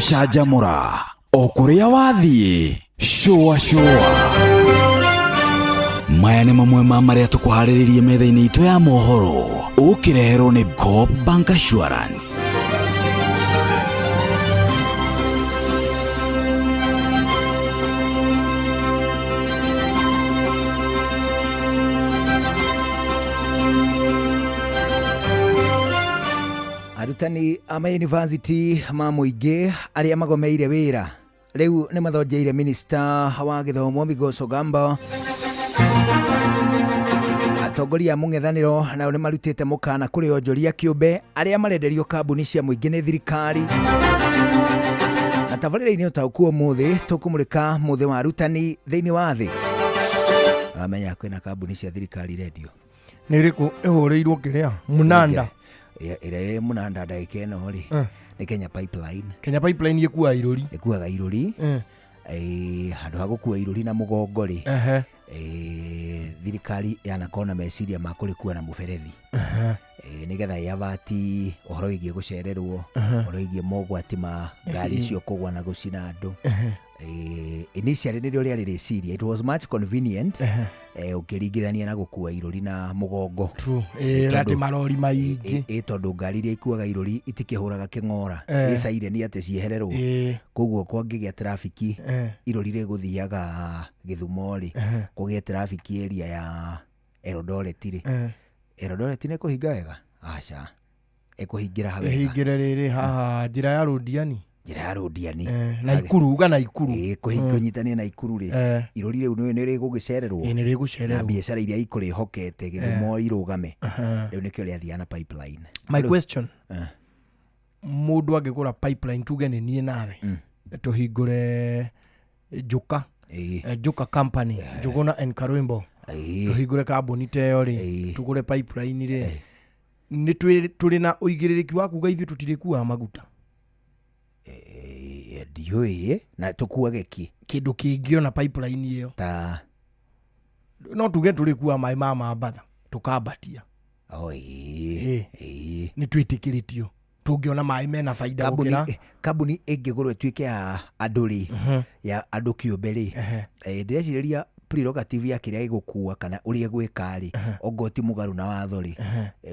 Gũcanjamũra o kũrĩa wathiĩ, cũa cũa. Maya nĩ mamwe ma marĩa tũkũharĩrĩrie metha-inĩ itũ ya mohoro, ũkĩreherwo nĩ Coop Bank Assurance. Arutani a mayunivasĩtĩ ma mũingĩ arĩa magomeire wĩra rĩu nĩ mathonjeire minista wa gĩthomo Migos Ogamba. Atongoria a mũng'ethanĩro nao nĩ marutĩte mũkana kũrĩ onjoria kĩũmbe arĩa marenderio kambuni cia mũingĩ nĩ thirikari. Na tabarĩra-inĩ ũtaũku ũmũthĩ tũkũmũrĩka mũthĩ wa arutani thĩinĩ wa thĩ. Amenya kwĩna kambuni cia thirikari rendio. Nĩ ĩrĩkũ ĩhũrĩirwo kĩrĩa mũnanda? Ĩrĩa ĩ mũnanda ndagĩka ĩno rĩ nĩ Kenya Pipeline. Kenya Pipeline ĩkuaga irũri. Ĩkuaga irũri. Handũ ha gũkua irũri na mũgongo rĩ, thirikari yanakorwo na meciria ma kũrĩkua na mũberethi. Nĩgetha ĩavati ũhoro wĩgiĩ gũcererwo, ũhoro wĩgiĩ mogwati ma ngari icio kũgwa na gũcina andũ. Initially nĩrĩo rĩarĩ rĩciria, it was much convenient ũkĩringithania na gũkua irũri na mũgongo. True. Atĩ marori maingĩ. Tondũ ngari iria ikuaga irũri itikĩhũraga kĩng'ora. Ĩcaire nĩ atĩ ciehererwo. Koguo kwangĩgĩa trafiki, irũri rĩgũthiaga Gĩthumo rĩ, kũgĩe trafiki area ya Eldoret rĩ. Eldoret nĩ kũhinga wega? Aca. Ĩkũhingĩra ha wega? Ĩhingĩre rĩrĩ haha njĩra ya Rũndiani. Njĩra ya Rũndiani. Naikuru, uga Naikuru. Kũnyitania Naikuru rĩ, irũri rĩu nĩ rĩgũgĩcererwo. Nĩ rĩgũcererwo. Na biacara iria ikũrĩhokete Gĩthumo irũgame. Rĩu nĩkĩo rĩathiaga na pipeline. My question. Mũndũ angĩgũra pipeline tuge nĩ niĩ nawe. Tũhingũre Njuka. Njuka company, Njuguna and Karwimbo. Tũhingũre kambuni ta ĩyo rĩ, tũgũre pipeline rĩ. Nĩ tũrĩ na ũigĩrĩrĩki wa kuga ithuĩ tũtirĩkuaga maguta. Ndiũĩ na tũkuage kĩ? Kĩndũ kĩngĩ ona pipeline ĩyo. Ta no tuge tũrĩkuaga maĩ ma Mambatha tũkambatia. Oh, ĩĩ. Ĩĩ. Nĩ twĩtĩkĩrĩtio tũngĩona maĩ mena baida gũkĩra. Kambuni ĩngĩgũrwo ĩtuĩke ya andũ rĩ, ya andũ kĩũmbe rĩ, ndĩrecirĩria prerogative ya kĩrĩa ĩgũkua kana ũrĩa ĩgwĩka rĩ, ongorwo ti mũgarũ na watho rĩ,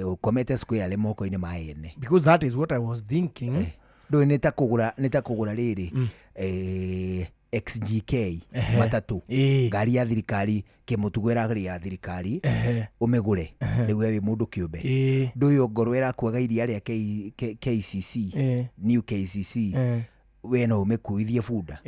ũkomete squarely moko-inĩ ma ene. Because that is what I was thinking. Ndũĩ nĩ ta kũgũra, nĩ ta kũgũra rĩrĩ, XGK matatũ. Ngari ya thirikari kĩmũtugo ĩrarĩ ya thirikari, ũmĩgũre. Rĩu we wĩ mũndũ kĩũmbe. Ndũĩ ongorwo ĩrakuaga iria rĩa KCC, new KCC, we no ũmĩkuithie bunda.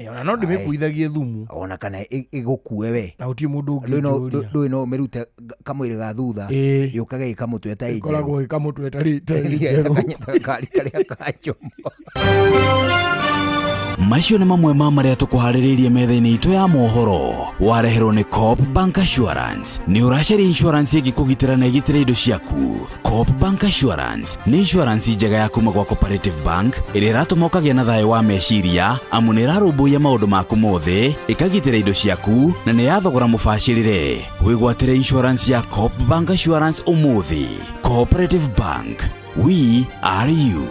Ona no ndĩmĩkuithagie thumu. Ona kana ĩgũkue we. Na gũtirĩ mũndũ ũngĩnjũria. Ndũĩ no ũmĩrute kamwĩrĩ ga thutha, yũkage ĩkamũtwe ta ĩ njerũ. Ĩkoragwo ĩkamũtwe ta ĩ njerũ. Gakari karĩa ka njomo. Macio nĩ mamwe ma marĩa tũkũharĩrĩirie metha-inĩ itũ ya mohoro. Wareherwo nĩ Coop Bank Assurance. Nĩ ũracaria insurance ĩngĩkũgitĩra na ĩgitĩre indo ciaku. Coop Bank Assurance nĩ insurance njega ya kuma gwa Cooperative Bank ĩrĩa ĩratũma ũkagĩa na thayũ wa meciria amu nĩ ĩrarũmbũiya maũndũ maku mothe, ĩkagitĩra indo ciaku na nĩ ya thogora mũbacĩrĩre. Wĩgwatĩre insurance ya Coop Bank Assurance ũmũthĩ. Cooperative Bank, we are you.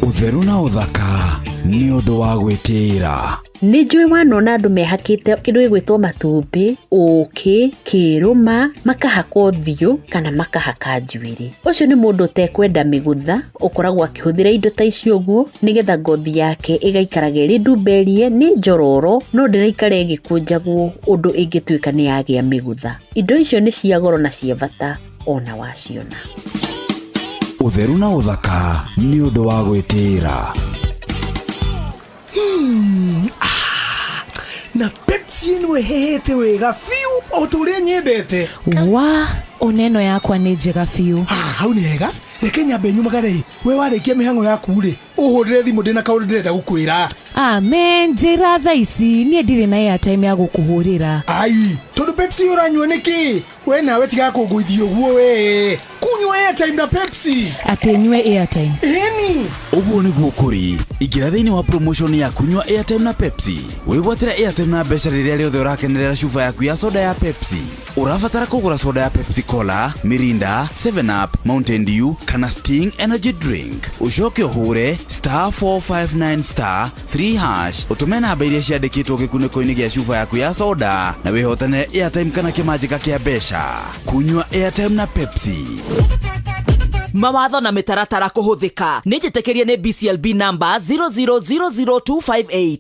Ũtheru na ũthaka nĩ ũndũ wa gwĩtĩĩra. Nĩ njũĩ wanona andũ mehakĩte kĩndũ gĩgwĩtwo matumbĩ, ũkĩ, kĩrũma, makahaka ũthiũ kana makahaka njuĩrĩ. Ũcio nĩ mũndũ ũtekwenda mĩgũtha, ũkoragwo akĩhũthĩra indo ta icio ũguo nĩgetha ngothi yake ĩgaikaraga ĩrĩ ndumberie, nĩ njororo, no ndĩraikara ĩgĩkũnjagwo ũndũ ĩngĩtuĩka nĩ yagĩa mĩgũtha. Indo icio nĩ cia goro na cia bata ona waciona. Ũtheru na ũthaka nĩ ũndũ wa gwĩtĩĩra. Na Pepsi ĩno ĩhĩhĩte wega biũ o ta ũrĩa nyendete. Wa, ona ĩno yakwa nĩ njega biũ. Hau nĩ hega, reke nyambe nyumagare. We warĩkia mĩhang'o yaku rĩ, ũhũrĩre thimũ ndĩna kaũndũ ndĩrenda gũkwĩra. Amen, njĩra thaa ici, niĩ ndirĩ na airtime ya gũkũhũrĩra. Ai, tondũ Pepsi ũranyua nĩkĩ? We nawe tiga kũngũithia ũguo we. Kunyua Airtime na Pepsi. Atĩ nyue airtime? Ĩni. Ũguo nĩguo kũrĩ. Ingĩra thĩinĩ wa promotion ya kunyua airtime na Pepsi. Wĩgwatĩre airtime na mbeca rĩrĩa rĩothe ũrakenerera cuba yaku ya soda ya Pepsi. Ũrabatara kũgũra soda ya Pepsi Cola, Mirinda, 7 Up, Mountain Dew kana Sting Energy Drink. Ũcoke ũhũre star 459 star 3 hash ũtũme namba iria ciandĩkĩtwo gĩkunĩko-inĩ gĩa cuba yaku ya soda na wĩhotanĩre airtime kana kĩmanjĩka kĩa mbeca. Kunyua airtime na Pepsi. Mawatho na mĩtaratara kũhũthĩka. Nĩ njĩtĩkĩrie nĩ BCLB number 0000258.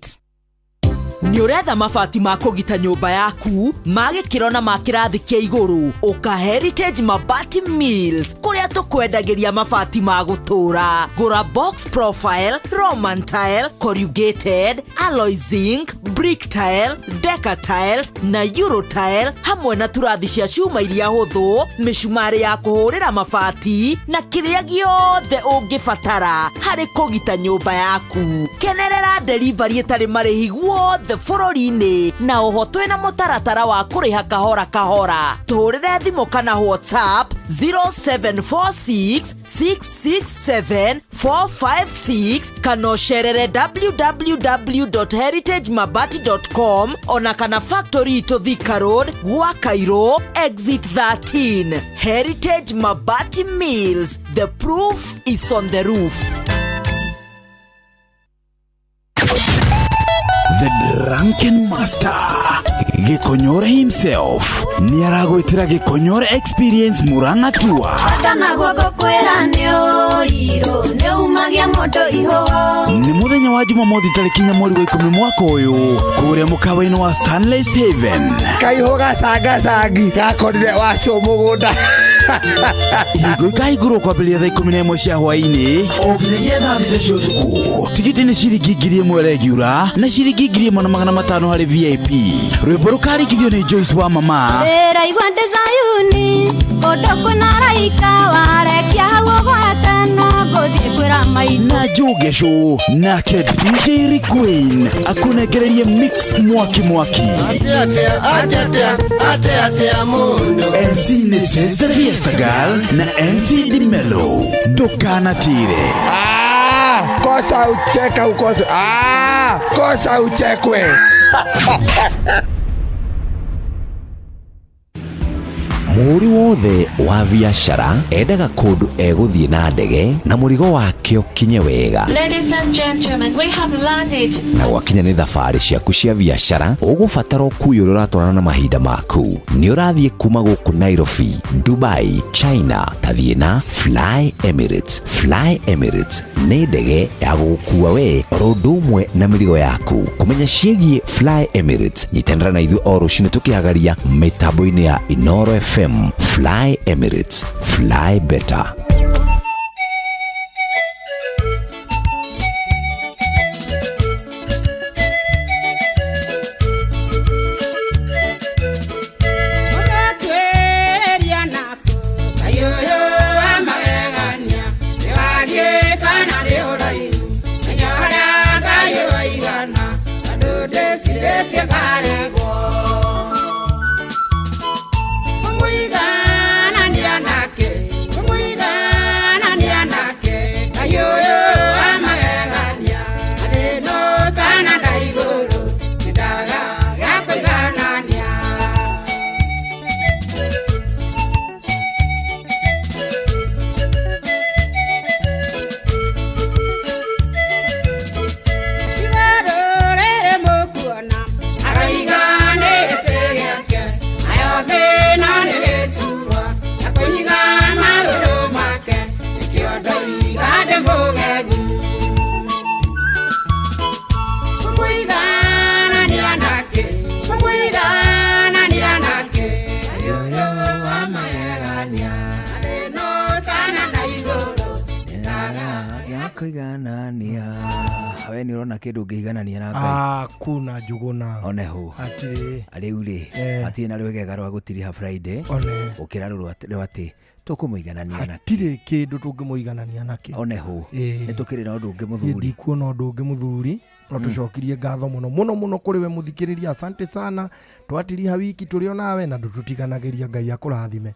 Nĩ ũretha mabati ma kũgita nyũmba yaku ma gĩkĩro na ma kĩrathi kĩa igũrũ? Ũka Heritage Mabati Mills, kũrĩa tũkwendagĩria mabati ma gũtũũra. Gũra box profile, roman tile, corrugated, alloy zinc, brick tile, deca tiles na euro tile, hamwe na turathi cia cuma iria hũthũ, mĩcumarĩ ya kũhũrĩra mabati na kĩrĩa gĩothe ũngĩbatara harĩ kũgita nyũmba yaku. Kenerera delivery ĩtarĩ marĩhi guothe bũrũri-inĩ, na oho twĩna mũtaratara wa kũrĩha kahora kahora. Tũhũrĩre thimũ kana WhatsApp 0746 667 456 kana ũcerere www.heritagemabati.com, ona kana factory itũ Thika Road, gwa Cairo exit 13. Heritage Mabati Mills, the proof is on the roof. The Drunken Master Gĩkonyore himself nĩ aragwĩtĩra Gĩkonyore Experience Murang'a Tour. Kana guoko kwĩra nĩ ũrirũ nĩ umagia mũndũ ihũgo. Nĩ mũthenya wa Jumamothi tarĩki 4 mweri wa 10 mwaka ũyũ, kũrĩa mũkawa-inĩ wa Stanley's Haven. Kaihũ gacangacangi gakorire wacio mũgũnda. Ihingo ikahingũrwo kwambĩrĩria thaa 11 cia hwaĩ-inĩ o nginyagia thaa 6 cia ũtukũ. Tigiti nĩ ciringi 1000 regular na ciringi 1500 harĩ VIP. Rwĩmbo rũkaringithio nĩ Joyce wa Mama. Ndĩraigua ndĩ Zayuni kũndũ kwĩna raika, warekia hau ũgwate no ngũthiĩ kwĩra maitũ. Na Njogesho nake DJ Rick Queen akũnengererie mix mwaki mwaki. MC nĩ Sister Fiesta Girl na MC Dimelo. Ndũkanatire. Ah, kosa ucheka ukose. Ah, kosa uchekwe. Mũhũri wothe wa biacara endaga kũndũ egũthiĩ na ndege na mũrigo wake ũkinye wega. Ladies and gentlemen, we have landed. Na gwakinya nĩ thabarĩ ciaku cia biacara, ũgũbatara ũkui ũrĩa ũratwarana na mahinda maku. Nĩ ũrathiĩ kuma gũkũ Nairobi, Dubai, China, tathiĩ na Fly Emirates. Fly Emirates nĩ ndege ya gũgũkua we oro ũndũ ũmwe na mĩrigo yaku. Kũmenya ciĩgiĩ Fly Emirates, nyitanĩra na ithuĩ o rũcinĩ tũkĩhagaria mĩtambo-inĩ ya Inoro FM. Fly Emirates, fly better. Ũratwĩrĩria nakũ Ngai ũyũ wa magegania, nĩ wariĩ kana nĩ ũraihu, menya ũrĩa Ngai waigana, tondũ ndĩcirĩtie ngaregwo kũmũiganania nake, kũmũiganania nake Ngai ũyũ wa magegania, na thĩno kana na igũrũ nĩndaga gĩa kũiganania. Igũrũ rĩrĩ mũkuona aroiga nĩ gĩtĩ gĩake, nayo thĩ ĩno nĩ gĩturwa na kũiga magũrũ make, nĩkĩo ndoiga ndĩ mũgegu kũmũiganania nake, kũmũiganania nake Ngai ũyũ wa magegania, na thĩ ĩno kana na igũrũ Nĩndaga gĩa kũiganania. We nĩ ũrona kĩndũ ũngĩiganania na Ngai? Hakuna, Njũgũna. One hũ. Hatirĩ. Rĩu rĩ, hatirĩ na rwĩgega rwa gũtiriha Friday. One. Ũkĩra rũrũ rwa atĩ tũkũmũiganania na Hatirĩ kĩndũ tũngĩmũiganania nakĩo. One hũ. Nĩ tũkĩrĩ na ũndũ ũngĩ Niĩ mũthuri? Ndikuona ũndũ ũngĩ mũthuri, no tũcokirie ngatho mũno mũno mũno kũrĩ we mũthikĩrĩria. Asante sana, twatiriha wiki tũrĩ o nawe na ndũtũtiganagĩria. Ngai akũrathime.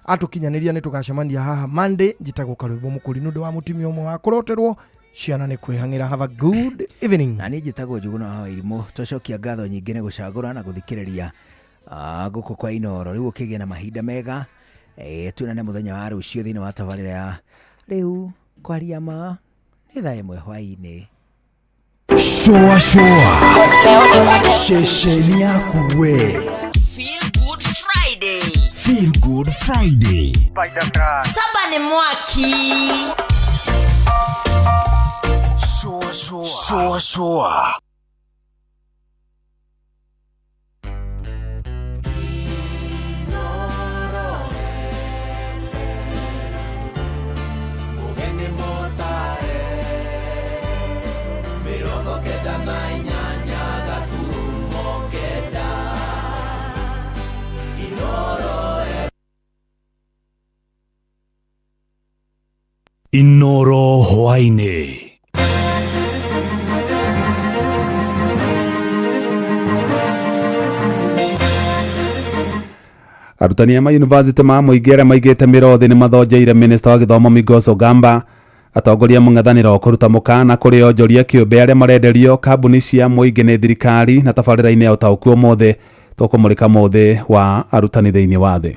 Atũkinyanĩria nĩ tũgacemania haha Monday. Njĩtagwo Karwĩmbo Mũkũri nĩ ũndũ wa mũtumia ũmwe wa kũroterwo ciana nĩ kwĩhang'ĩra. Have a good evening. Na niĩ njĩtagwo Njũgũna wa Wairimũ. Twacokia ngatho nyingĩ nĩ gũcagũra na gũthikĩrĩria gũkũ kwa Inoro. Rĩu ũkĩgĩa na mahinda mega, tuonane mũthenya wa rũciũ thĩinĩ wa tabarĩra ya rĩu kwaria ma nĩ thaa 1 hwaĩ-inĩ. Shua shua ceceni yaku we. Feel Good Friday. Feel Good Friday. Saba ni mwaki. Shua shua shua shua. Inoro hwaĩ-inĩ. Arutani a mayunivasĩtĩ ma mũingĩ arĩa maigĩte mĩro thĩ nĩ mathonjeire minista wa gĩthomo Migos Ogamba. Atongoria mũng'ethanĩro kũruta mũkana kũrĩ onjoria kĩũmbe arĩa marenderio kambuni cia mũingĩ nĩ thirikari. Na tabarĩra-inĩ ya ũtaũku ũmũthĩ tũkũmũrĩka mũthĩ wa arutani thĩinĩ wa thĩ.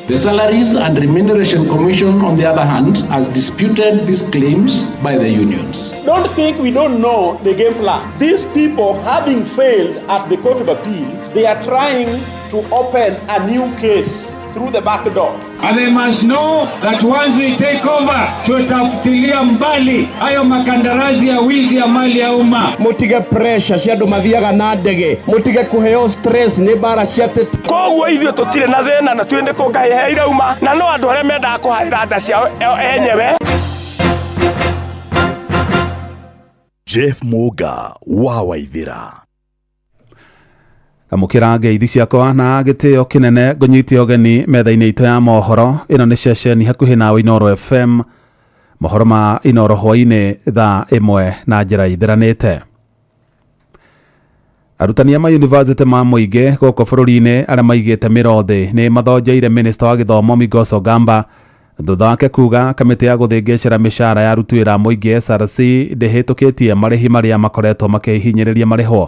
The Salaries and Remuneration Commission, on the other hand, has disputed these claims by the unions. Don't think we don't know the game plan. These people, having failed at the Court of Appeal, they are trying to open a new case through the back door. And they must know that once we take over, tutafutilia mbali hayo makandarasi ya wizi ya mali ya umma. Mutige pressure cia andu mathiaga na ndege, mutige kuheo stress ni bara cia teti. Koguo ithuĩ tũtirĩ na thĩna na twĩ nĩ kũ Ngai heire uma, na no andũ arĩa mendaga kũhaĩra nda ciao enyewe. Jeff Muga wa Waithira. Amũkĩra ngeithi ciakwa na gĩtĩo kĩnene ngũnyite ũgeni metha-inĩ itũ ya mohoro. Ĩno nĩ ceceni hakuhĩ nawe Inoro FM. Mohoro ma Inoro hwaĩ-inĩ thaa 1 na njĩra ithiranĩte. Arutani a mayunivasĩtĩ ma mũingĩ gũkũ bũrũri-inĩ arĩa maigĩte mĩro thĩ nĩ mathonjeire minista wa gĩthomo Migos Ogamba thutha wake kuga kamĩtĩ ya gũthĩngĩcĩra mĩcara ya aruti wĩra a mũingĩ SRC ndĩhĩtũkĩtie marĩhi marĩa makoretwo makĩhinyĩrĩria marĩhwo.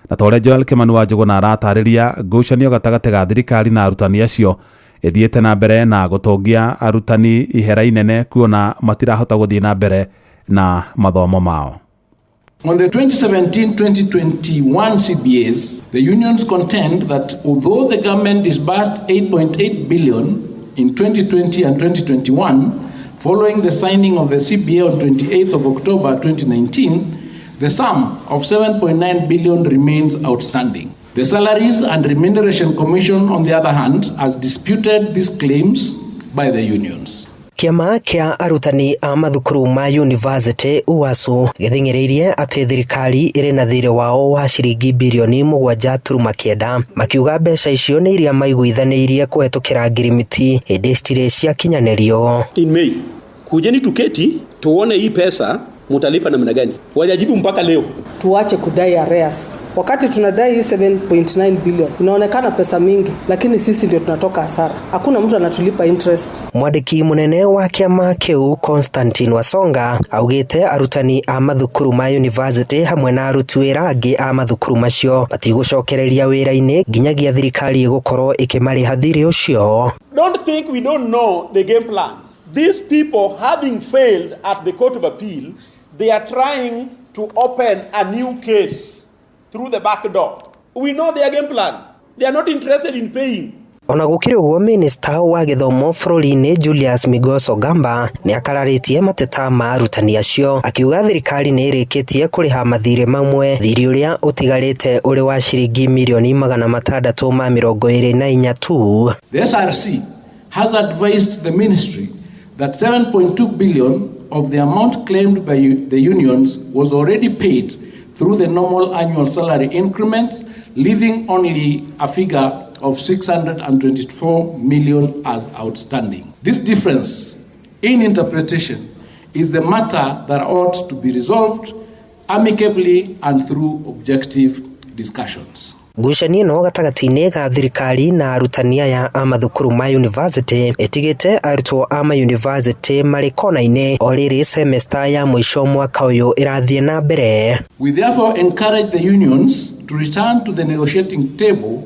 Na ta ũrĩa Joel Kimani wa Njũgũna aratarĩria, ngucanio gatagatĩ ga thirikari na arutani acio ĩthiĩte na mbere na gũtũngia arutani ihera inene kuona matirahota gũthiĩ na mbere na mathomo mao. On the 2017-2021 CBAs, the unions contend that although the government disbursed 8.8 billion in 2020 and 2021, following the signing of the CBA on 28th of October 2019, the sum of 7.9 billion remains outstanding. The Salaries and Remuneration Commission, on the other hand, has disputed these claims by the unions. Kĩama kĩa arutani a mathukuru ma university UASU gĩthing'ĩrĩirie atĩ thirikari ĩrĩ na thirĩ wao wa ciringi birioni 7.9, makiuga mbeca icio nĩ iria maiguithanĩirie kũhetũkĩra ngirimiti hĩndĩ citirĩ ciakinyanĩrio. In May, kujeni tuketi tuone hii pesa mutalipa namna gani. Wajajibu mpaka leo. Tuache kudai arrears. Wakati tunadai 7.9 billion, inaonekana pesa mingi, lakini sisi ndio tunatoka hasara. Hakuna mtu anatulipa interest. Mwandĩki munene wa kĩama kĩu Constantine Wasonga augĩte arutani a mathukuru ma university hamwe na aruti wĩra angĩ a mathukuru macio matigũcokereria wĩra-inĩ nginyagia thirikari ĩgũkorwo ĩkĩmarĩha thirĩ ũcio. Don't think we don't know the game plan. These people, having failed at the Court of Appeal, they are trying to open a new case through the back door. We know their game plan. They are not interested in paying. Ona gũkĩrĩ ũguo, minista wa gĩthomo bũrũri-inĩ Julius Migos Ogamba nĩ akararĩtie mateta ma arutani acio, akiuga thirikari nĩ ĩrĩkĩtie kũrĩha mathirĩ mamwe, thirĩ ũrĩa ũtigarĩte ũrĩ wa ciringi mirioni 624 tu. The SRC has advised the ministry that 7.2 billion of the amount claimed by the unions was already paid through the normal annual salary increments, leaving only a figure of 624 million as outstanding. This difference in interpretation is the matter that ought to be resolved amicably and through objective discussions. Ngucanio ĩno gatagatĩ-inĩ ga thirikari na arutani aya a mathukuru ma yunivasĩtĩ ĩtigĩte arutwo a mayunivasĩtĩ marĩ kona-inĩ o rĩrĩ semester ya mũico mwaka ũyũ ĩrathiĩ na mbere. We therefore encourage the unions to return to the negotiating table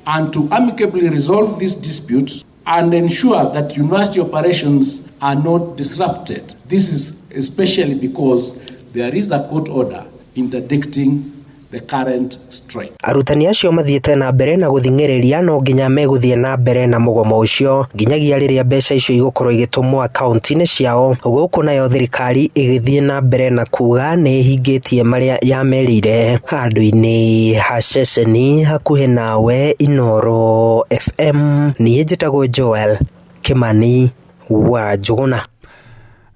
and to amicably resolve this dispute and ensure that university operations are not disrupted. This is especially because there is a court order interdicting the current strike. Arutani acio mathiĩte na mbere na gũthing'ĩrĩria no nginya megũthiĩ na mbere na mũgomo ũcio nginyagia rĩrĩa mbeca icio igũkorwo igĩtũmwo akaunti-inĩ ciao, gũkũ nayo thirikari ĩgĩthiĩ na mbere na kuga nĩ ĩhingĩtie marĩa yamerĩire. Handũ-inĩ ha ceceni hakuhĩ nawe Inooro FM, niĩ njĩtagwo Joel Kĩmani wa Njũgũna.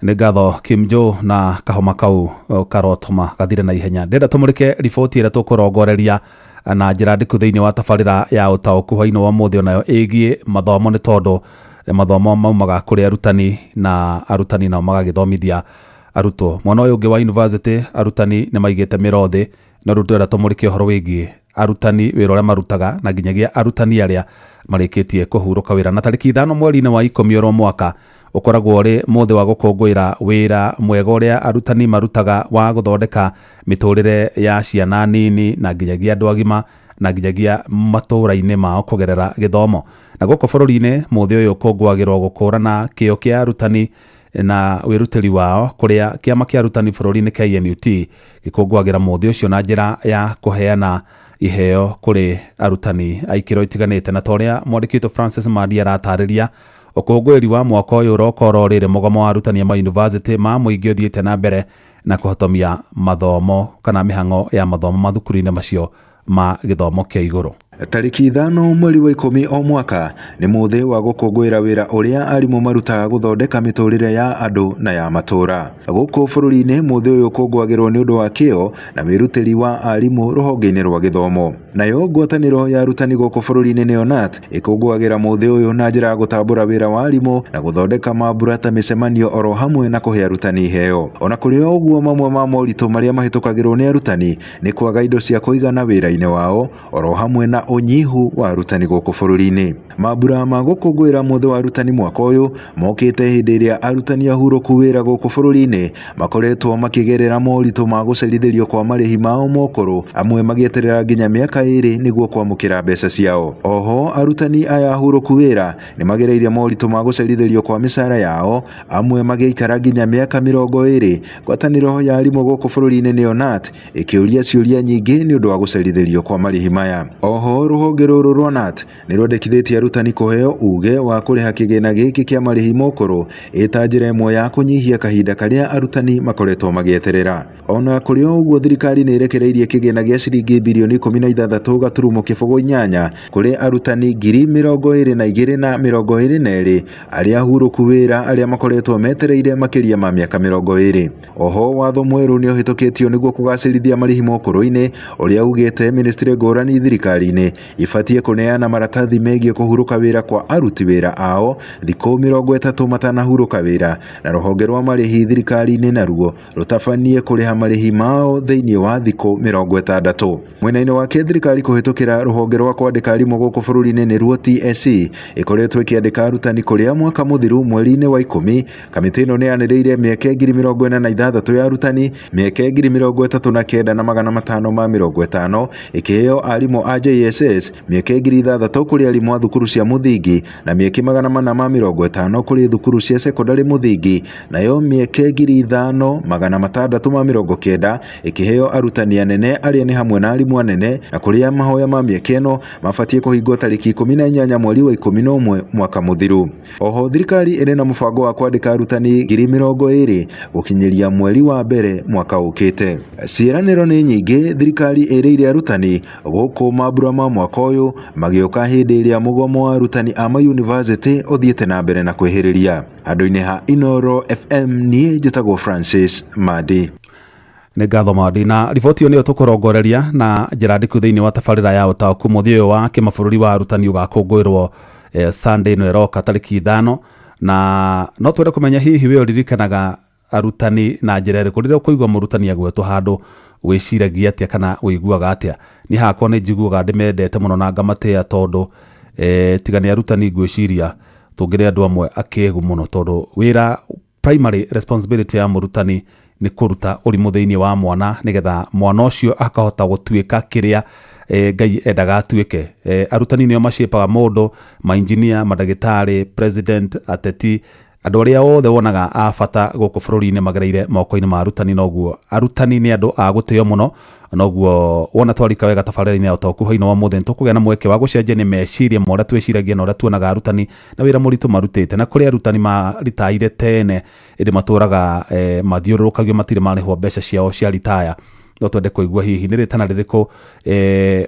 Nĩ ngatho Kim Joe na kahoma kau karotũma gathire na ihenya. Ndĩrenda tũmũrĩke riboti ĩrĩa tũkũrongoreria na njĩra ndiku thĩinĩ wa tabarĩra ya ũtaũku hwainĩ wa ũmũthĩ, onayo ĩgiĩ mathomo, nĩ tondũ mathomo maumaga kũrĩ arutani na arutani nao magagĩthomithia arutwo. Mwena ũyũ ũngĩ wa university arutani nĩ maigĩte mĩro thĩ, no rĩu tũrenda tũmũrĩke ũhoro wĩgiĩ arutani, wĩra ũrĩa marutaga na nginyagia arutani arĩa marĩkĩtie kũhurũka wĩra. Na tarĩki 5 mweri-inĩ wa 10 oro mwaka ũkoragwo ũrĩ mũthĩ wa gũkũngũĩra wĩra mwega ũrĩa arutani marutaga wa gũthondeka mĩtũrĩre ya ciana nini na nginyagia andũ agima na nginyagia matũũra-inĩ mao kũgerera gĩthomo. Na gũkũ bũrũri-inĩ mũthĩ ũyũ ũkũngũagĩrwo gũkũrana kĩo kĩa arutani na wĩrutĩri wao, kũrĩa kĩama kĩa arutani bũrũri-inĩ KNUT gĩkũngũagĩra mũthĩ ũcio na njĩra ya kũheana iheo kũrĩ arutani a ikĩro itiganĩte. Na ta ũrĩa mwandĩki witũ Francis Mandi aratarĩria, ũkũngũĩri wa mwaka ũyũ ũroka oro rĩrĩ mũgomo wa arutani a mayunivasĩtĩ ma mũingĩ ũthiĩte na mbere na kũhotomia mathomo kana mĩhang'o ya mathomo mathukuru-inĩ macio ma gĩthomo kĩa igũrũ. Tarĩki 5 mweri wa 10 o mwaka nĩ mũthĩ wa gũkũngũĩra wĩra ũrĩa arimũ marutaga gũthondeka mĩtũrĩre ya andũ na ya matũũra. Gũkũ bũrũri-inĩ mũthĩ ũyũ ũkũngũagĩrwo nĩ ũndũ wa kĩo na wĩrutĩri wa arimũ rũhonge-inĩ rwa gĩthomo. Nayo ngwatanĩro ya arutani gũkũ bũrũri-inĩ nĩyo KNUT ĩkũngũagĩra mũthĩ ũyũ na njĩra ya gũtambũra wĩra wa arimũ na gũthondeka mambura ta mĩcemanio oro hamwe na kũhe arutani iheo. Ona kũrĩ o ũguo, mamwe ma moritũ marĩa mahĩtũkagĩrwo nĩ arutani nĩ kwaga indo cia kũigana wĩra-inĩ wao oro hamwe na ũnyihu wa arutani gũkũ bũrũri-inĩ. Mambura ma gũkũngũĩra mũthĩ wa arutani mwaka ũyũ mokĩte hĩndĩ ĩrĩa arutani ahurũku wĩra gũkũ bũrũri-inĩ makoretwo makĩgerera moritũ ma gũcerithĩrio kwa marĩhi mao mokũrũ, amwe magĩeterera nginya mĩaka 2 nĩguo kwamũkĩra mbeca ciao. Oho arutani aya ahurũku wĩra nĩ magereire moritũ ma gũcerithĩrio kwa mĩcara yao, amwe magĩikara nginya mĩaka 20. Ngwatanĩro ya arimũ gũkũ bũrũri-inĩ nĩyo KNUT ĩkĩũria ciũria nyingĩ nĩ ũndũ wa gũcerithĩrio kwa marĩhi maya. Oho rũhonge rũrũ rwa KNUT nĩ rwendekithĩtie arutani kũheo uge wa kũrĩha kĩgĩna gĩkĩ kĩa marĩhi mokũrũ ĩta njĩra ĩmwe ya kũnyihia kahinda karĩa arutani makoretwo magĩeterera. Ona kũrĩ o ũguo, thirikari nĩ ĩrekereirie kĩgĩna gĩa ciringi birioni 16.08 kũrĩ arutani 22,022 arĩa ahurũku wĩra arĩa makoretwo metereire makĩria ma mĩaka 20. Oho watho mwerũ nĩ ũhĩtũkĩtio nĩguo kũgacĩrithia marĩhi mokũrũ-inĩ, ũrĩa ugĩte ministry ngũrani thirikari-inĩ ibatiĩ kũneana maratathi megiĩ kũhurũka wĩra kwa aruti wĩra ao thikũ 30 matanahurũka wĩra, na rũhonge rwa marĩhi thirikari-inĩ naruo rũtabanie kũrĩha marĩhi mao thĩinĩ wa thikũ 60. Mwena-inĩ wake, thirikari kũhĩtũkĩra rũhonge rwa kwandĩka arimũ gũkũ bũrũri-inĩ nĩruo TSC ĩkoretwo ĩkĩandĩka arutani kũrĩa mwaka mũthiru mweri-inĩ wa 10 kamĩtĩ ĩno nĩ yanĩrĩire mĩeke 46,000 ya arutani, mĩeke 39,550 ĩkĩheo arimũ a JSS, mĩeke 6,000 kũrĩ arimũ a thukuru cia mũthingi na mĩeke 450 kũrĩ thukuru cia cekondarĩ mũthingi, nayo mĩeke 5,690 ĩkĩheo arutani anene arĩa nĩ hamwe na arimũ anene, na kũrĩa mahoya ma mĩeke ĩno mabatiĩ kũhingwo tarĩki 18 mweri wa 11 mwaka mũthiru. Oho thirikari ĩrĩ na mũbango wa kwandĩka arutani 20,000 gũkinyĩria mweri wa mbere mwaka ũkĩte. Ciĩranĩro nĩ nyingĩ thirikari ĩrĩire arutani gũkũ mambura ma mwaka ũyũ magĩũka hĩndĩ ĩrĩa mũgomo wa arutani a mayunivasĩtĩ ũthiĩte na mbere na kwĩhĩrĩria. Handũ-inĩ ha Inooro FM, niĩ njĩtagwo Francis Mandi. Nĩ ngatho Mandi, na riboti ĩyo nĩyo tũkũrongoreria na njĩra ndiku thĩinĩ wa tabarĩra ya ũtaũku. Mũthĩ ũyũ wa kĩmabũrũri wa arutani ũgakũngũĩrwo Sunday ĩno ĩroka tarĩki 5, na no twende kũmenya hihi we ũririkanaga Arutani na njĩra ĩrĩkũ? Rĩrĩa ũkũigua mũrutani agwetwo handũ, wĩciragia atĩa kana wĩiguaga atĩa? Niĩ hakwa nĩ njiguaga ndĩmendete mũno na ngamatĩĩa, tondũ tiga nĩ arutani, ngwĩciria tũngĩrĩ andũ amwe akĩgu mũno, tondũ wĩra, primary responsibility ya mũrutani nĩ kũruta ũrimũ thĩinĩ wa mwana, nĩgetha mwana ũcio akahota gũtuĩka kĩrĩa Ngai endaga atuĩke. Arutani nĩo maciĩpaga mũndũ, mainjinia, mandagĩtarĩ, president, ateti, andũ arĩa othe wonaga a bata gũkũ bũrũri-inĩ magereire moko-inĩ ma arutani. Noguo arutani nĩ andũ a gũtĩo mũno. Noguo wona twarika wega tabarĩra-inĩ ya Ũtaũku hwainĩ wa ũmũthĩ, nĩ tũkũgĩa na mweke wa gũcenjania meciria ma ũrĩa twĩciragia na ũrĩa tuonaga arutani na wĩra mũritũ marutĩte. Na kũrĩ arutani maritaire tene, ĩndĩ matũraga mathiũrũrũkagio, matirĩ marĩhwo mbeca ciao cia ritaya. No twende kũigua hihi nĩ rĩtana rĩrĩkũ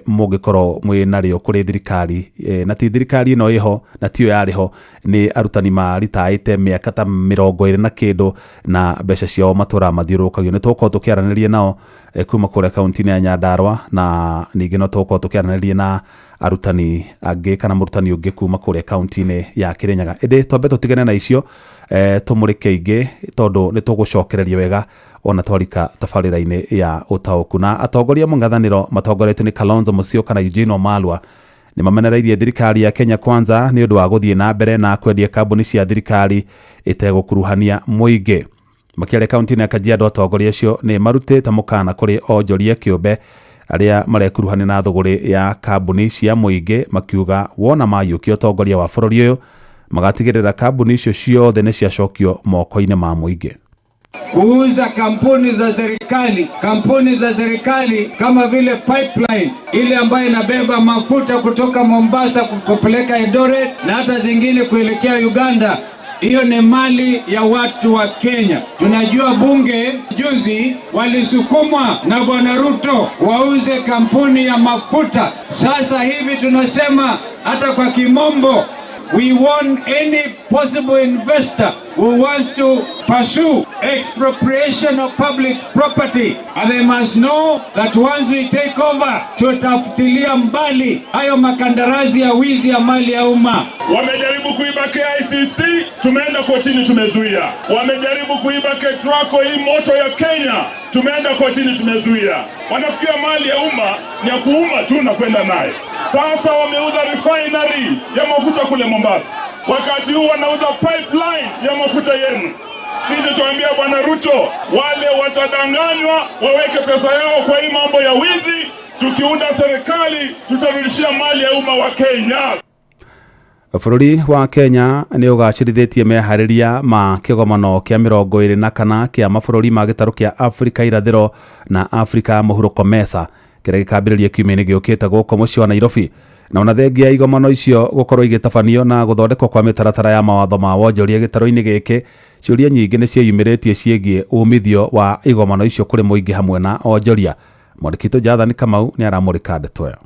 mũngĩkorwo mwĩ narĩo kũrĩ thirikari, na ti thirikari ĩno ĩho na tiyo yarĩ ho, nĩ arutani maritaĩte mĩaka ta 20 na kĩndũ na mbeca ciao matũraga mathiũrũrũkagio. Nĩ tũgũkorwo tũkĩaranĩria nao kuma kũrĩa kaunti-inĩ ya Nyandarua, na ningĩ no tũgũkorwo tũkĩaranĩria na arutani angĩ kana mũrutani ũngĩ kuma kũrĩa kaunti-inĩ ya Kirinyaga. Ĩndĩ twambe tũtigane na icio, tũmũrĩke ingĩ, tondũ nĩ tũgũcokereria wega ona twarika tabarĩra-inĩ ya Ũtaũku. Na atongoria mũng'ethanĩro matongoretio nĩ Kalonzo Musyoka na Eugene Wamalwa nĩ mamenereirie thirikari ya Kenya Kwanza nĩ ũndũ wa gũthiĩ na mbere na kwendia kambuni cia thirikari ĩtegũkuruhania mũingĩ. Makĩaria kaunti-inĩ ya Kajiado, atongoria acio nĩ marutĩte mũkana kũrĩ onjoria kĩũmbe arĩa marekuruhania na thũgũrĩ ya kambuni cia mũingĩ, makiuga wona mayũkia ũtongoria wa bũrũri ũyũ, magatigĩrĩra kambuni icio ciothe nĩ ciacokio moko-inĩ ma mũingĩ. Kuuza kampuni za serikali, kampuni za serikali kama vile pipeline ile ambayo inabeba mafuta kutoka Mombasa kupeleka Eldoret na hata zingine kuelekea Uganda. Hiyo ni mali ya watu wa Kenya. Tunajua bunge juzi walisukumwa na Bwana Ruto wauze kampuni ya mafuta. Sasa hivi tunasema hata kwa kimombo, we want any possible investor who wants to pursue expropriation of public property. And they must know that once we take over, tutafutilia mbali hayo makandarasi ya wizi ya mali ya umma. Wamejaribu kuiba KICC, tumeenda kotini, tumezuia. Wamejaribu kuiba KETRACO, hii moto ya Kenya, tumeenda kotini, tumezuia. Wanafikiria mali ya umma ni ya kuuma tu na kwenda naye. Sasa wameuza refinery ya mafuta kule Mombasa, wakati huu wanauza pipeline ya mafuta yenu. Sisi tuambia Bwana Ruto, wale watadanganywa waweke pesa yao kwa hii mambo ya wizi. Tukiunda serikali, tutarudishia mali ya umma wa Kenya. Bũrũri wa Kenya nĩ ũgacĩrithĩtie meharĩria ma kĩgomano kĩa 24 kĩa mabũrũri ma gĩtarũ kĩa Afrika irathĩro na Afrika ya mũhuro, COMESA, kĩrĩa gĩkambĩrĩria kiumia-inĩ gĩũkĩte gũkũ mũciĩ wa Nairobi. Na ona thengia ya igomano icio gũkorwo igĩtabanio na gũthondekwo kwa mĩtaratara ya mawatho ma wonjoria gĩtarũ-inĩ gĩkĩ, ciũria nyingĩ nĩ ciĩyumĩrĩtie ciĩgiĩ umithio wa igomano icio kũrĩ mũingĩ hamwe na onjoria. Mwandĩki witũ Jathani Kamau nĩ aramũrĩka ndeto ĩyo.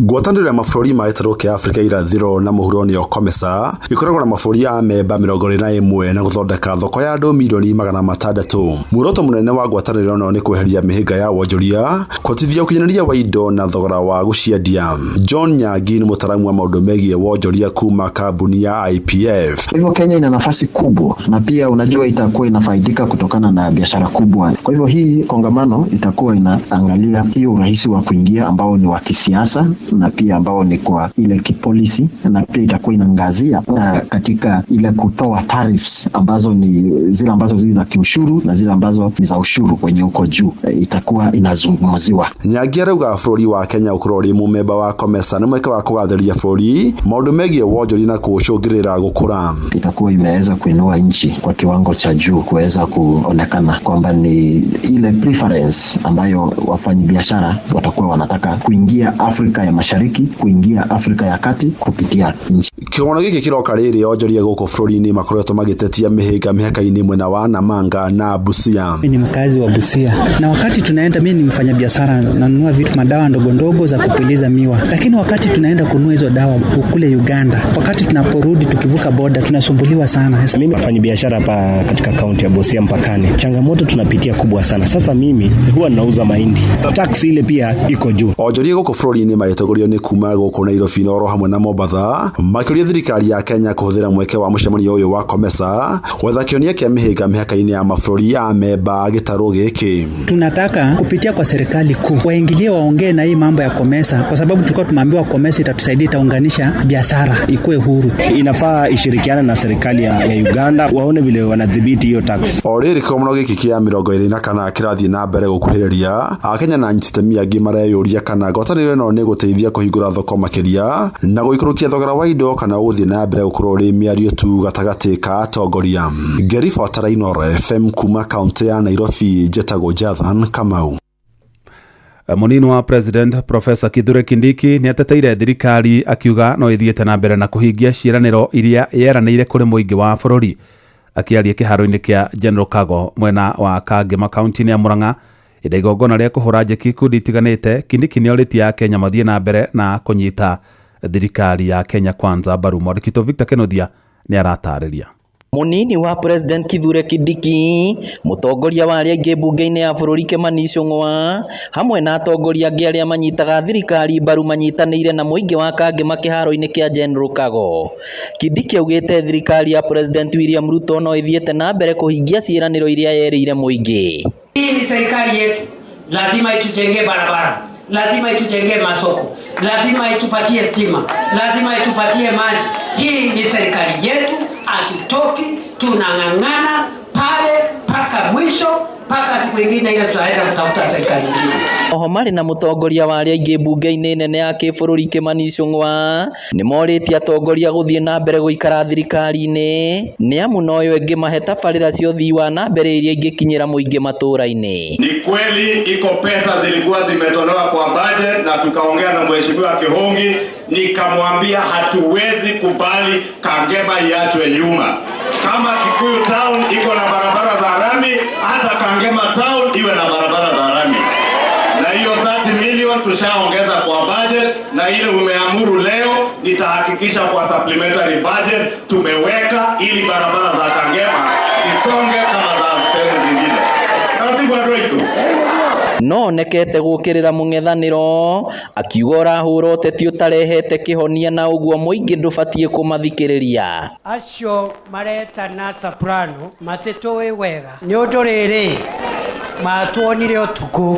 Ngwatanĩro ya mabũrũri ma gĩtarũ kĩa Afrika irathĩro na mũhuro, nĩyo COMESA, ĩkoragwo na mabũrũri a memba 21 na gũthondeka thoko ya andũ milioni 600. Muoroto mũnene wa ngwatanĩro ĩno nĩ kweheria mĩhĩnga ya wonjoria, kũhotithia ũkinyanĩria wa indo na thogora wa gũciendia. John Nyangi nĩ mũtaaramu wa maũndũ megiĩ wonjoria kuma kambuni ya IPF. Kwa hivyo Kenya ina nafasi kubwa na pia unajua itakuwa inafaidika kutokana na biashara kubwa. Kwa hivyo hii kongamano itakuwa inaangalia hiyo urahisi wa kuingia ambao ni wa kisiasa na pia ambao ni kwa ile kipolisi, na pia itakuwa inaangazia katika ile kutoa tariffs ambazo ni zile ambazo zile za kiushuru na zile ambazo ni za ushuru wenye uko juu, itakuwa inazungumziwa. Nyangi arauga bũrũri wa Kenya ũkorwo ũrĩ mũmemba wa COMESA nĩ mweke wa kũgathĩrĩria bũrũri maũndũ megiĩ wonjoria na kũũcũngĩrĩra gũkũra. Itakuwa imeweza kuinua nchi kwa kiwango cha juu kuweza kuonekana kwamba ni ile preference ambayo wafanyabiashara watakuwa wanataka kuingia Afrika ya Mashariki, kuingia Afrika ya Kati kupitia nchi. Kĩgomano gĩkĩ kĩroka rĩrĩ onjoria gũkũ bũrũri-inĩ makoretwo magĩtetia mĩhĩnga mĩhaka-inĩ mwena wa Namanga na Busia. Mimi ni mkazi wa Busia na wakati tunaenda, mimi ni mfanyabiashara, nanunua vitu, madawa ndogo ndogo za kupuliza miwa, lakini wakati tunaenda kununua hizo dawa kule Uganda, wakati tunaporudi tukivuka boda tunasumbuliwa sana. Mimi mfanya biashara hapa katika kaunti ya Busia mpakani, changamoto tunapitia kubwa sana. Sasa mimi huwa nauza mahindi, tax ile pia iko juu. Onjoria gũkũ bũrũri-inĩ magĩtetia magĩtongorio nĩ kuma gũkũ Nairobi na oro hamwe na Mombatha, makĩũria thirikari ya Kenya kũhũthĩra mweke wa mũcemanio ũyũ wa COMESA gwetha kĩhonia kĩa mĩhĩnga mĩhaka-inĩ ya mabũrũri a memba gĩtarũ gĩkĩ. Tunataka kupitia kwa serikali kuu waingilie, waongee na hii mambo ya COMESA, kwa sababu tulikuwa tumeambiwa COMESA itatusaidia, itaunganisha biashara ikuwe huru. Inafaa ishirikiane na serikali ya Uganda waone vile wanadhibiti hiyo tax. O rĩrĩ kĩgomano gĩkĩ kĩa 24 kĩrathiĩ na mbere gũkuhĩrĩria, Akenya na anyititemi angĩ mareyũria kana ngwatanĩro ĩno nĩ gũteithia kũhingũra thoko makĩria na gũikũrũkia thogora wa indo kana gũthiĩ na mbere gũkorwo rĩ mĩario tu gatagatĩ ka atongoria. Ngĩribotera Inooro FM kuma kaũntĩ ya Nairobi, njĩtagwo Jathan Kamau. Mũnini wa President Professor Kithure Kindiki nĩ ateteire thirikari akiuga no ĩthiĩte na mbere na kũhingia ciĩranĩro iria yeranĩire kũrĩ mũingĩ wa bũrũri. Akĩaria kĩharo-inĩ kĩa General Kago mwena wa Kangema kaunti-inĩ ya Murang'a ĩrĩa igongona rĩa kũhũra njeki ikundi itiganĩte, Kindiki nĩ orĩtie Akenya mathiĩ na mbere na kũnyita thirikari ya Kenya Kwanza mbaru. Mwandĩki witũ Victor Kenothia nĩ aratarĩria. Mũnini wa President Kithure Kindiki, mũtongoria wa arĩa aingĩ mbunge-inĩ ya bũrũri Kimani Ichung'wa, hamwe na atongoria angĩ arĩa manyitaga thirikari mbaru manyitanĩire na mũingĩ wa Kangema kĩharo-inĩ kĩa General Kago. Kindiki augĩte thirikari ya President William Ruto no ĩthiĩte na mbere kũhingia ciĩranĩro iria yerĩire mũingĩ. Hii ni serikali yetu, lazima itujengee barabara, lazima itujengee masoko, lazima itupatie stima, lazima itupatie maji. Hii ni serikali yetu, hatutoki, tunang'ang'ana pale mpaka mwisho, mpaka siku ingine ile tutaenda kutafuta serikali nyingine. Oho marĩ na mũtongoria wa arĩa aingĩ mbunge-inĩ nene ya kĩbũrũri Kimani Ichung'wa nĩ morĩtie atongoria gũthiĩ na mbere gũikara thirikari-inĩ nĩ amu noyo ĩngĩmahe tabarĩra cia ũthii wa na mbere iria ingĩkinyĩra mũingĩ matũũra-inĩ. Ni kweli iko pesa zilikuwa zimetolewa kwa budget na tukaongea na Mheshimiwa Kihongi, nikamwambia hatuwezi kubali Kangema iachwe nyuma. Kama Kikuyu town iko na barabara za rami, hata Kangema town iwe na barabara za rami. Na hiyo 30 million tushaongeza kwa budget, na ile umeamuru leo nitahakikisha kwa supplementary budget tumeweka ili barabara za Kangema zisonge kama za sehemu zingine. Taratibu wetu. No onekete gũkĩrĩra mũng'ethanĩro akiuga ũrahũra ũteti ũtarehete kĩhonia na ũguo mũingĩ ndũbatiĩ kũmathikĩrĩria. Acio maretana soprano matitũĩ wega nĩ ũndũ rĩrĩ matuonire ũtukũ.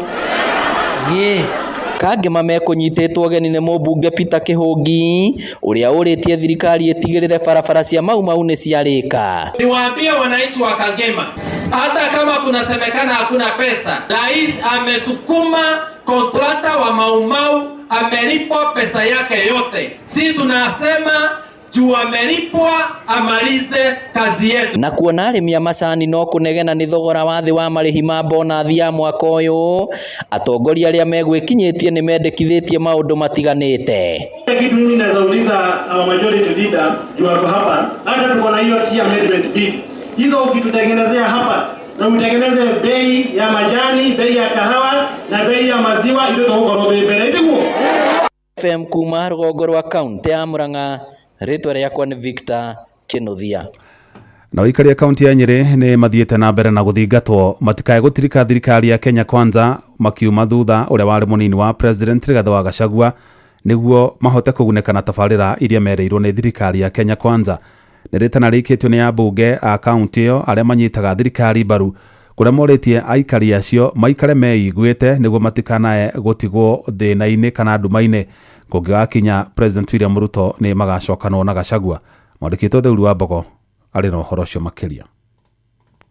Kangema mekũnyitĩtwo ũgeni nĩ mũmbunge Peter Kihũngi ũrĩa ũrĩtie thirikari ĩtigĩrĩre barabara cia Mau Mau nĩ ciarĩka. Niwaambie wananchi wa Kangema, hata kama kunasemekana hakuna pesa, rais amesukuma kontrata wa Mau Mau, amelipwa pesa yake yote. Si tunasema juu amelipwa amalize kazi yetu. Na kuona arĩmi a macani no kũnegena nĩ thogora wa thĩ wa marĩhi ma bonathi ya mwaka ũyũ, atongoria arĩa megwĩkinyĩtie nĩ mendekithĩtie maũndũ matiganĩte. Kitu mimi naweza uliza our majority leader juu ako hapa, hata tuko na hiyo tea amendment bill, hizo ukitutengenezea hapa na utengeneze bei ya majani, bei ya kahawa na bei ya maziwa, ithuĩ tũgũkorwo twĩ mbere itiguo. FM kuma rũgongo rwa kaunti ya Murang'a, rĩtwa rĩakwa nĩ Victor Kinuthia. Na ũikaria kaunti ya Nyĩrĩ nĩ mathiĩte na mbere na gũthingatwo matikae gũtirika thirikari ya Kenya Kwanza makiuma thutha ũrĩa warĩ mũnini wa President Rigathĩ wa Gachagua nĩguo mahote kũgunĩka na tabarĩra iria merĩirwo nĩ thirikari ya Kenya Kwanza. Nĩ rĩtana rĩikĩtio nĩ ambunge a kaunti ĩyo arĩa manyitaga thirikari mbaru kũrĩa morĩtie aikari acio maikare meiguĩte nĩguo matikanae gũtigwo thĩna-inĩ kana nduma-inĩ kũngĩgakinya President William Ruto nĩ magacokanwo na Gachagua. Mwandĩki witũ Theuri wa Mbogo arĩ na ũhoro ũcio makĩria.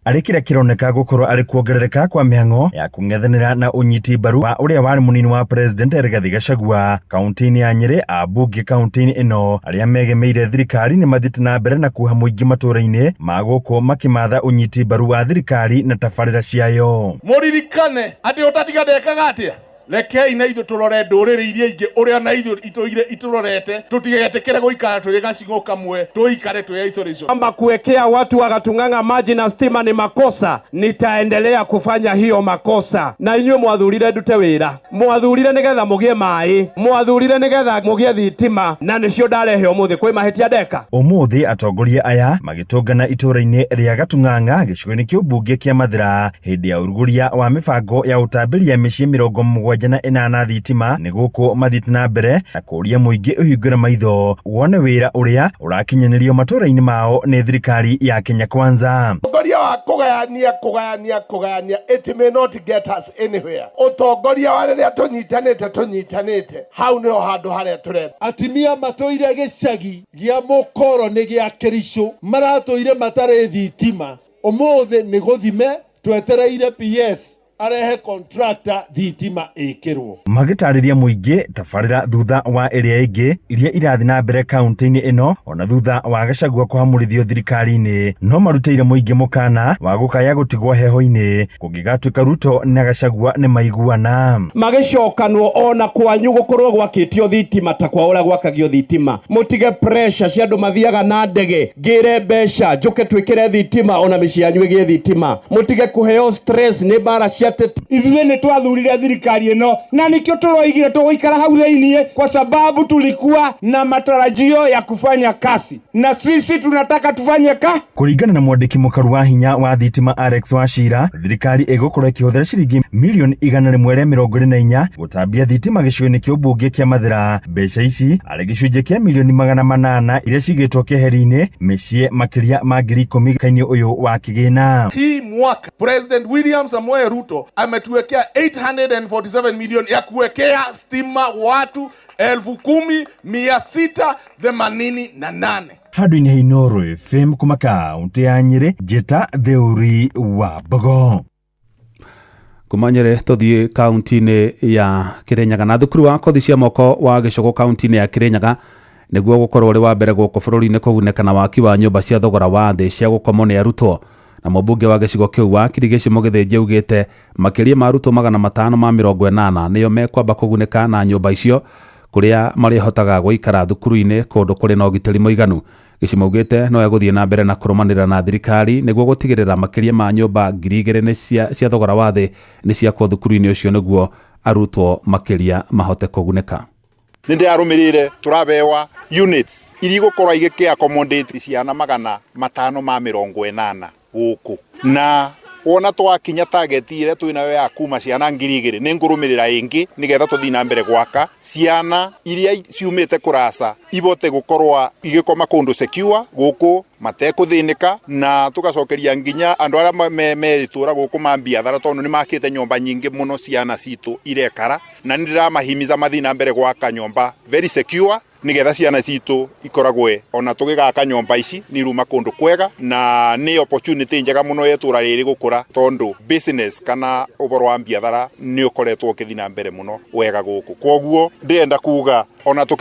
Arĩ kĩrĩa kĩroneka gũkorwo arĩ kuongerereka kwa mĩhang'o ya kũng'ethanĩra na ũnyiti mbaru wa ũrĩa warĩ mũnini wa President Rigathĩ Gachagua kaunti-inĩ ya Nyĩrĩ. Ambunge kaunti-inĩ ĩno arĩa megemeire thirikari nĩ mathiĩte na mbere na kuoha mũingĩ matũũra-inĩ ma gũkũ makĩmatha ũnyiti mbaru wa thirikari na tabarĩra ciayo. Mũririkane atĩ ũtatiga ndekaga atĩa? Rekei na ithuĩ tũrore ndũrĩrĩ iria ingĩ ũrĩa na ithuĩ itũire itũrorete, tũtigetĩkĩre gũikara tũrĩ gacigo kamwe, tũikare twĩ isolation. Kwamba kuwekea watu wa Gatung'ang'a maji na stima ni makosa, nitaendelea kufanya hiyo makosa. Na inyuĩ mwathurire ndute wĩra, mwathurire nĩgetha mũgĩe maĩ, mwathurire nĩgetha mũgĩe thitima, na nĩcio ndarehe ũmũthĩ. Kwĩ mahĩtia ndeka? Ũmũthĩ atongoria aya magĩtũngana itũũra-inĩ rĩa Gatung'ang'a gĩcigo-inĩ kĩa ũmbunge kĩa Mathĩra hĩndĩ ya ũrugũria wa mĩbango ya ũtambĩria mĩciĩ 70 78 thitima nĩ gũkũ mathiĩte na mbere na kũũria mũingĩ ũhingũre maitho wone wĩra ũrĩa ũrakinyanĩrio matũũra-inĩ mao nĩ thirikari ya Kenya Kwanza. Ũtongoria wa kũgayania kũgayania kũgayania, it may not get us anywhere. Ũtongoria wa rĩrĩa tũnyitanĩte tũnyitanĩte, hau nĩho handũ harĩa tũrenda. Atimia matũire gĩcagi gĩa mũkoroni gĩa Kĩricũ, maratũire matarĩ thitima. Ũmũthĩ nĩ gũthime twetereire PS arehe contractor thitima ĩkĩrwo. Magĩtarĩria mũingĩ tabarĩra thutha wa ĩrĩa ĩngĩ iria irathiĩ na mbere kaunti-inĩ ĩno ona thutha wa Gachagua kũhamũrithio thirikari-inĩ, no marutĩire mũingĩ mũkana wa gũkaya gũtigwo heho-inĩ kũngĩgatuĩka Ruto na Gachagua nĩ maiguana. Magĩcokanwo ona kwanyu gũkorwo gwakĩtio thitima ta kwa ũrĩa gwakagio thitima, mũtige pressure cia andũ mathiaga na ndege, ngĩre mbeca njũke twĩkĩre thitima ona mĩciĩ yanyu ĩgĩe thitima, mũtige kũheo stress nĩ mbara cia teti. Ithuĩ nĩ twathurire thirikari ĩno na nikĩo tũroigire tũgũikara hau thĩiniĩ, kwa sababu tulikuwa na matarajio ya kufanya kazi na sisi tunataka tufanye ka Kũringana na mwandĩki mũkaru wa hinya wa thitima Alex Wachira, thirikari ĩgũkorwo ĩkĩhũthĩra ciringi milioni 124 gũtambia thitima gĩcigo-inĩ kĩa ũmbunge kĩa Mathĩra. Mbeca ici arĩ gĩcunjĩ kĩa milioni 800 iria cigĩtwo keheri-inĩ mĩciĩ makĩria ma 10,000 mwaka-inĩ ũyũ wa kĩgĩna. Hii mwaka President William Samoei Ruto ametuwekea 847 million ya kuwekea stima watu 10,688. Handũ-inĩ ha Inooro FM kuma kaũntĩ ya Nyĩrĩ, Njĩta Theuri wa Mbogo. Kuma Nyĩrĩ tũthiĩ kaunti-inĩ ya Kĩrĩnyaga na thukuru wa kothi cia moko wa Gĩcũgũ kaunti-inĩ ya Kĩrĩnyaga nĩguo gũkorwo ũrĩ wa mbere gũkũ bũrũri-inĩ kũgunĩka na waki wa nyũmba cia thogora wa thĩ cia gũkomwo nĩ arutwo. Na mũmbunge wa gĩcigo kĩu wa Kirigici Mũgĩthĩnji augĩte makĩria ma arutwo 580 nĩo mekwamba kũgunĩka na nyũmba icio kũrĩa marĩhotaga gũikara thukuru-inĩ kũndũ kũrĩ na ũgitĩri mũiganu. Gĩcimo augĩte no egũthiĩ na mbere na kũrũmanĩrĩra na thirikari nĩguo gũtigĩrĩra makĩria ma nyũmba 2,000 nĩ cia thogora wa thĩ nĩ ciakwo thukuru-inĩ ũcio nĩguo arutwo makĩria mahote kũgunĩka. Nĩ ndĩrarũmĩrĩire tũrabewa units iria igũkorwo igĩkĩ accommodate ciana 580 gũkũ, na wona twakinya target ĩrĩa twĩnayo ya kuma ciana 2,000 nĩ ngũrũmĩrĩra ĩngĩ nĩgetha tũthiĩ na mbere gwaka ciana iria ciumĩte kũraca ibote gũkorwo igĩkoma kũndũ secure gũkũ matekũthĩnĩka, na tũgacokeria nginya andũ arĩa me itũra gũkũ ma biathara tondũ nĩ makĩte nyũmba nyingĩ mũno ciana citũ irekara, na nĩ ndĩramahimiza mathiĩ na mbere gwaka nyũmba very secure nigetha ciana citũ ikoragwe ona tũgĩgaka nyũmba ici nĩ iruma kũndũ kwega, na nĩ opportunity njega mũno ya itũra rĩrĩ gũkũra tondũ business kana ũhoro wa biathara nĩ ũkoretwo ũkĩthiĩ na mbere mũno wega gũkũ. Kwoguo ndĩrenda kuga ona tũkĩ